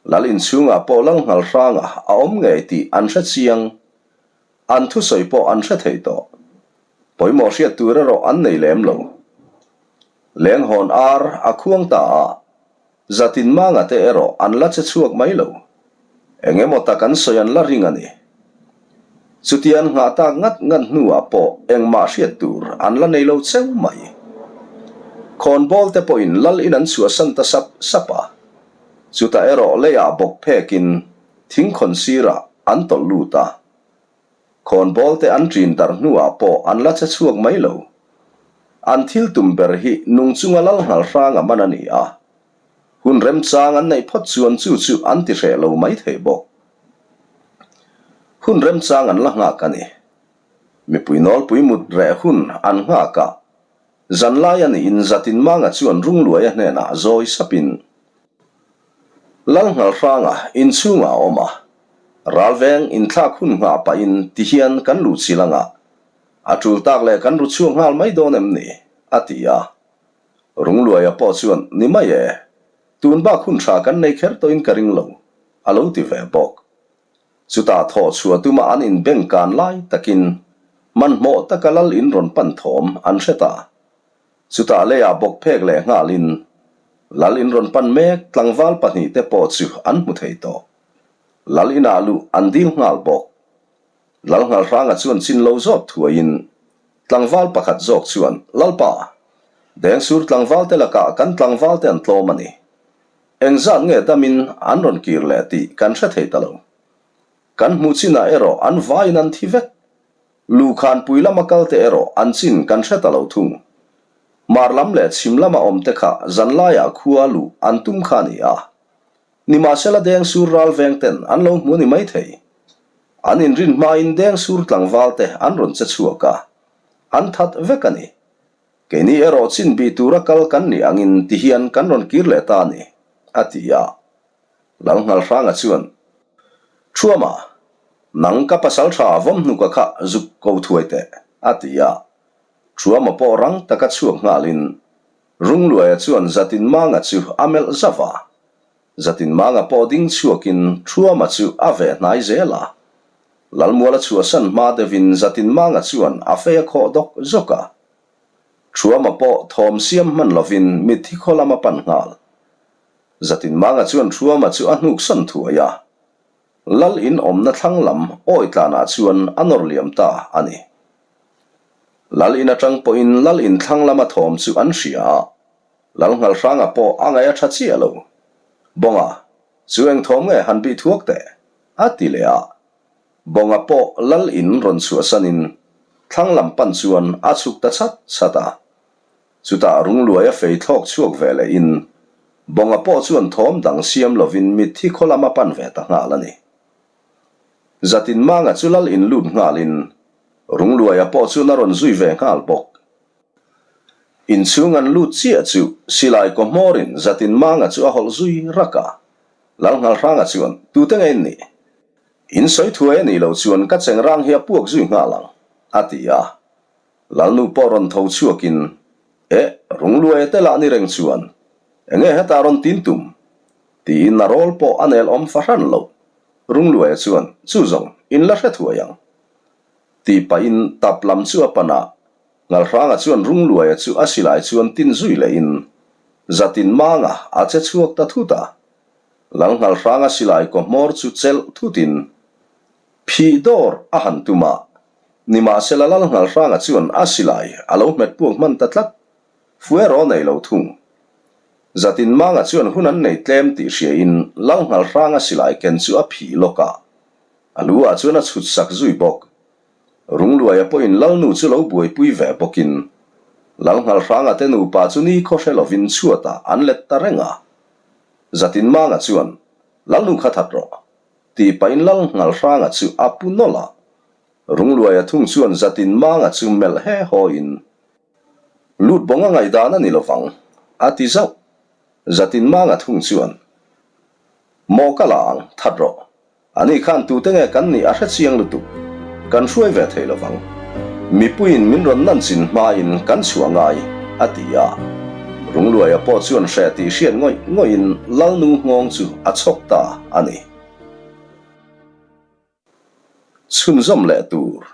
Lal inchhungah pawh lal nghal hranga a awm ngei tih an hre chiang. An thusawi pawh an hre thei tawh. Pawimawh hriat tur erawh an nei lem lo. Lenghawn ar a khuang ta a, Zatin manga te erawh an la che chhuak mai lo. Eng emaw tak an sawi an la ring a ni. Chutia an nghah tak ngat ngat hnuah pawh engmah hriat tur an la nei lo cheu mai. Khawnbawl te pawhin lal in an chhuahsan ta sap sap a. Chutah erawh leiah bawk phekin thingkhawn sirah an tawlh lut a. Khawnbawl te an ṭin darh hnuah pawh an la che chhuak mai lo. An thil tum ber hi nung chunga lal nghal hranga man a ni a. Hun remchang an neih phawt chuan chu chu an ti hreh lo mai thei bawk. Hun remchang an la nghak a ni. Mipui nawlpui mut reh hun an nghak a. Zanlai a niin Zatin Manga chuan Rungluaia hnenah zawi sapin, Lal Nghalhranga inchhungah a awm a, ralveng inthlak hun nghah pahin tihian kan luh chil anga, a tul tak leh kan ru chhuak nghal mai dawn em ni? a ti a. Rungluaia pawh chuan, Ni mai e, tun bak hun tha kan nei kher tawhin ka ring lo, a lo ti ve bawk. Chutah thawh chhuah tuma an inbeng kan lai takin hmanhmawh taka lal in rawn pan thawm an hre ta. Chutah leiah bawk phek leh nghalin Lal in rawn pan mek tlangval pahnihte pawh chu an hmu thei tawh. Lal inah luh an dil nghal bawk. Lal Nghalhranga chuan chin lo zawt thuaiin tlangval pakhat zawk chuan, Lalpa, Dengsur tlangvalte lakah kan tlangvalte an tlawm a ni. Engzat nge damin an rawn kir leh tih kan hre thei ta lo. Kan hmuh chinah erawh an vaiin an thi vek. Luhkhanpui lama kalte erawh an chin kan hre ta lo thung. Mar lam leh chhim lama awmte kha zanlaiah khua luh an tum kha a ni a. Nimahsela Dengsur ralveng ten an lo hmu a ni maithei. An inrin hmain Dengsur tlangvalte an rawn che chhuak a, an that vek a ni. Keini erawh chin bih tura kal kan nih angin tihian kan rawn kir leh ta a ni, a ti a. Lalnghalhranga chuan, Thuama, nang ka pasal tha vawmhnuka kha zuk ko thuai teh, a ti a. Thuama pawh rang taka chhuak nghalin Rungluaia chuan Zatinmanga chu a melh zauh a. Zatinmanga pawh ding chhuakin Thuama chu a veh hnai zel a. Lalmuala chhuahsan hma deuhin Zatinmanga chuan a fei a khawh dawk zawk a. Thuama pawh thawm siam hman lovin mitthi khaw lam a pan nghal. Zatinmanga chuan Thuama chu a hnuk sawn thuai a. Lal in awmna thlang lam awi tlanah chuan a nawr liam ta a ni. Lal in atang pawhin lal in thlang lama thawm chu an hria a, Lal Nghalhranga pawh a ngaih a tha chiah lo. Bawnga, chu eng thawm nge han bih thuak teh? a ti leh a. Bawnga pawh lal in rawn chhuahsanin thlang lam pan chuan a chhuk ta chhat chhat a. Chutah rungluai a fei thlawk chhuak ve leh in Bawnga pawh chuan thawm dang siam lovin mitthi khaw lam a pan ve ta nghal a ni. Zatin Manga chu lal in lut nghal in Rungluaia pawh chuan a rawn zui ve nghal bawk. Inchhung an lut chiah chu silai kaw hmawr in Zatin Manga chu a hawlh zui rak a. Lal Nghalhranga chuan, Tute nge in nih? In sawi thuai a nih loh chuan ka chengrang hi a puak zui nghal ang, a ti a. Lalnu pawh rawn tho chhuakin, Eh, Rungluaia te lah ni reng chuan, enge hetah rawn tin tum? tiin a rawl pawh a nel awm fahran lo. Rungluaia chuan, Chu zawng, in la hre thuai ang. Tih pahin tap lam chu a pan a, Ngalhranga chuan Rungluaia chu a silai chuan tin zui lehin, Zatin manga a che chhuak ta thut a. Lal Ngalhranga silai kaw hmawr chu chelh thutin, Phih dawr a han tum a, nimahsela Lal Nghalhranga chuan a silai a lo hmet puak hman ta tlat. Fu erawh nei lo thung. Zatinmanga chuan hun an nei tlem tih hriain Lal Nghalhranga silai ken chu a phih lawk a, a lu ah chuan a chhut sak zui bawk. Rungluaia pawhin Lalnu chu lo buaipui ve bawkin Lal Nghalhranga te nupa chu nikhaw hre lovin chhuatah an let ta reng a. Zatinmanga chuan, Lalnu kha that rawh. Tih pahin Lal Nghalhranga chu a pu nawlh a, Rungluaia thung chuan Zatin Manga chu melh he haw in, Lut bawng a ngaihdan a ni lovang, a ti zauh. Zatin Manga thung chuan, Maw ka la ang, that rawh. Ani khan tute nge kan nih a hre chiang lutuk, kan hruai ve thei lovang. Mipuiin min rawn nan chin hmain kan chhuah ngai, a ti a. Rungluaia pawh chuan hreh tih hriat ngawih ngawihin Lalnu nghawng chu a chhawk ta a ni. Chhunzawm leh tur.